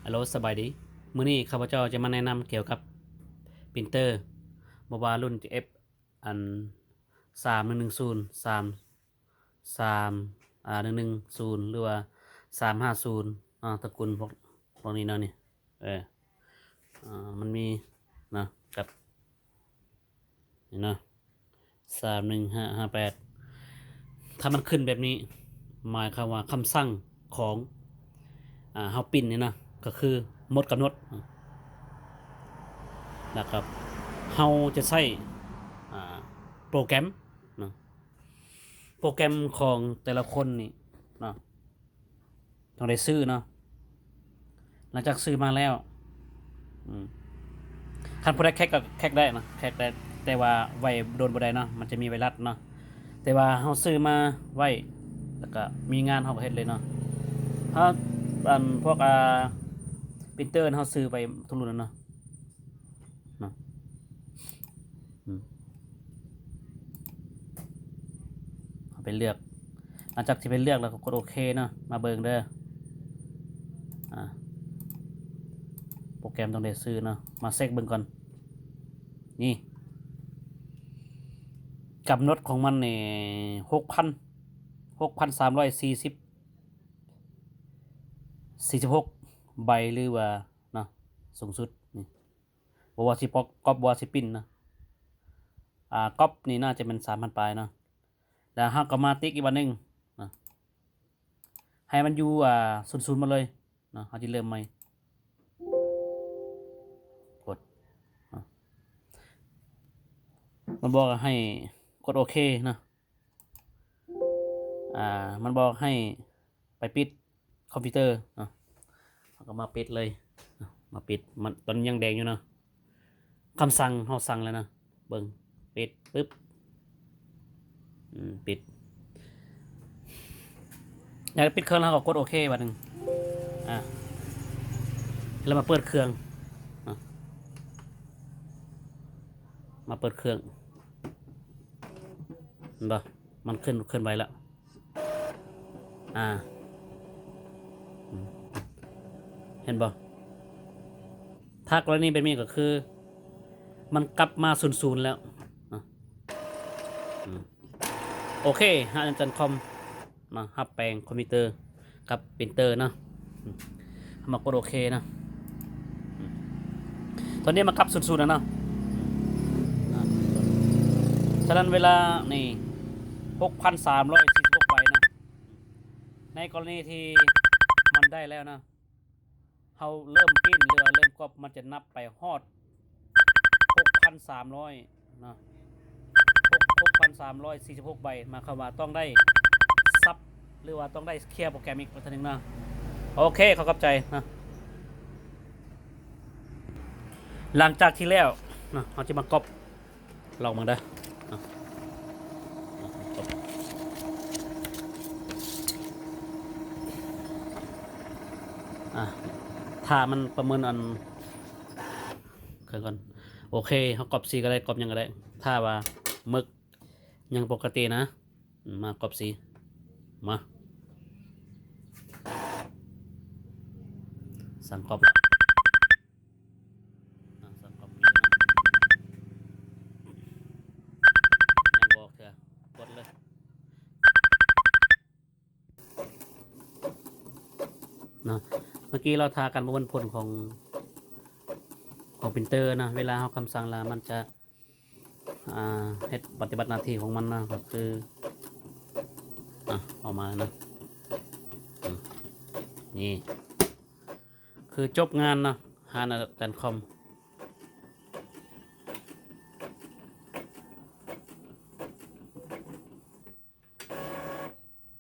ຮັລໂຫຼ ສະບາຍດີ. ມື້ນີ້ຂ້າພະເຈົ້າຈະມາແນະນຳກ່ຽວກັບປຣິນເຕີ ບໍ່ວ່າລຸ້ນຈະເອັຟ ອັນ ສາມໜຶ່ງໜຶ່ງສູນ ສາມ ສາມ ອ່າ ໜຶ່ງໜຶ່ງສູນ ຫຼືວ່າ ສາມຫ້າສູນ ເນາະ ຕະກຸນພວກ ພວກນີ້ເນາະ ນີ້ ເອີ ອ່າ ມັນມີເນາະ ກັບ ນີ້ເນາະ ສາມໜຶ່ງຫ້າຫ້າແປດ ຖ້າມັນຂຶ້ນແບບນີ້ ໝາຍຄວາມວ່າຄຳສັ່ງຂອງ ອ່າ ເຮົາປຣິນນີ້ນະ ກໍຄືໝົດກຳນົດ ແລ້ວກໍເຮົາຈະໃຊ້ ອ່າ ໂປຣແກຣມເນາະ ໂປຣແກຣມຂອງແຕ່ລະຄົນນີ້ເນາະ ຕ້ອງໄດ້ຊື້ເນາະ. ຫຼັງຈາກຊື້ມາແລ້ວ ອືມ ຄັນຜູ້ໃດແຄັກກໍແຄັກໄດ້ນະ ແຄັກໄດ້ ແຕ່ວ່າໄວ້ດົນບໍ່ໄດ້ເນາະ ມັນຈະມີໄວຣັສເນາະ. ແຕ່ວ່າເຮົາຊື້ມາໄວ້ ແລ້ວກໍມີງານເຮົາກໍເຮັດເລີຍເນາະ. ເຮົາ ອັນ ພວກ ອ່າ ປຣິນເຕີເຮົາຊື້ໄປທຸກລຸ້ນແລ້ວເນາະ ເນາະ ອືມ ເຮົາໄປເລືອກ ຫຼັງຈາກທີ່ໄປເລືອກແລ້ວກໍກົດໂອເຄເນາະ. ມາເບິ່ງເດີ ອ່າ ໂປຣແກຣມຕ້ອງໄດ້ຊື້ເນາະ ມາເຊັກເບິ່ງກ່ອນ. ນີ້ ກຳນົດຂອງມັນນີ້ ຫົກພັນ ຫົກພັນສາມຮ້ອຍສີ່ສິບ ສີ່ສິບຫົກໃບ ຫຼືວ່າເນາະ ສູງສຸດນີ້ ບໍ່ວ່າຊິກັອບ ບໍ່ວ່າຊິປຣິນເນາະ. ອ່າ ກັອບນີ້ໜ້າຈະແມ່ນສາມພັນປາຍເນາະ. ແລ້ວເຮົາກໍມາຕິກອີກບາດໜຶ່ງເນາະ ໃຫ້ມັນຢູ່ ອ່າ ສູນໆໝົດເລີຍເນາະ. ເຮົາຈະເລີ່ມໃໝ່ ກົດເນາະ ມັນບອກໃຫ້ກົດໂອເຄເນາະ. ອ່າ ມັນບອກໃຫ້ໄປປິດຄອມພິວເຕີເນາະ ເຮົາກໍມາປິດເລີຍເນາະ ມາປິດ ມັນ ຕອນນີ້ຍັງແດງຢູ່ເນາະ. ຄຳສັ່ງເຮົາສັ່ງແລ້ວເນາະ ເບິ່ງ ປິດປຶບ ອືມ ປິດ. ຢາກປິດເຄື່ອງແລ້ວເຮົາກໍກົດໂອເຄບາດໜຶ່ງ ອ່າ ແລ້ວມາເປີດເຄື່ອງເນາະ ມາເປີດເຄື່ອງ ເຫັນບໍ່ ມັນເຄື່ອນ ເຄື່ອນໄຫວແລ້ວ ອ່າ ອືມ ເຫັນບໍ່ ຖ້າກໍລະນີແບບນີ້ກໍຄືມັນກັບມາສູນໆແລ້ວເນາະ. ອືມ ໂອເຄ ຫາອັນຈັນຄອມມາຮັບແປງຄອມພິວເຕີ ກັບປຣິນເຕີເນາະ ເຮົາມາກົດໂອເຄເນາະ. ຕອນນີ້ມາກັບສູນໆແລ້ວເນາະ ສະນັ້ນເວລານີ້ ຫົກພັນສາມຮ້ອຍສີ່ສິບຫົກໃບເນາະ. ໃນກໍລະນີທີ່ມັນໄດ້ແລ້ວເນາະ ເຮົາເລີ່ມປຣິນ ຫຼືວ່າເລີ່ມກັອບ ມັນຈະນັບໄປຮອດຫົກພັນສາມຮ້ອຍເນາະ ຫົກພັນສາມຮ້ອຍສີ່ສິບຫົກໃບ ໝາຍຄວາມວ່າຕ້ອງໄດ້ສັບ ຫຼືວ່າຕ້ອງໄດ້ເຄຍໂປຣແກຣມອີກເທື່ອໜຶ່ງເນາະ. ໂອເຄ ຂໍຂອບໃຈເນາະ. ຫຼັງຈາກທີ່ແລ້ວເນາະ ເຮົາຈະມາກັອບ ລອງເບິ່ງເດີ ອ່າ ຖ້າມັນປະເມີນອັນ ເຄື່ອງກ່ອນ. ໂອເຄ ເຮົາກັອບສີກໍໄດ້ ກັອບຫຍັງກໍໄດ້ ຖ້າວ່າເໝິກຍັງປົກກະຕິນະ ມາກັອບສີ ມາ ສັ່ງກັອບ ອ່າ ສັ່ງກັອບປີນະ ຍັງບໍ່ອອກເທື່ອ ກົດເລີຍເນາະ. ເມື່ອກີ້ເຮົາຖ້າການປະເມີນຜົນຂອງ ຂອງປຣິນເຕີນະ ເວລາເຮົາຄຳສັ່ງແລ້ວມັນຈະ ອ່າ ເຮັດປະຕິບັດໜ້າທີ່ຂອງມັນນະ ກໍຄື ອ່າ ອອກມາແລ້ວນະ ອືມ ນີ້ ຄືຈົບງານເນາະ ຫານອາຈານຄອມ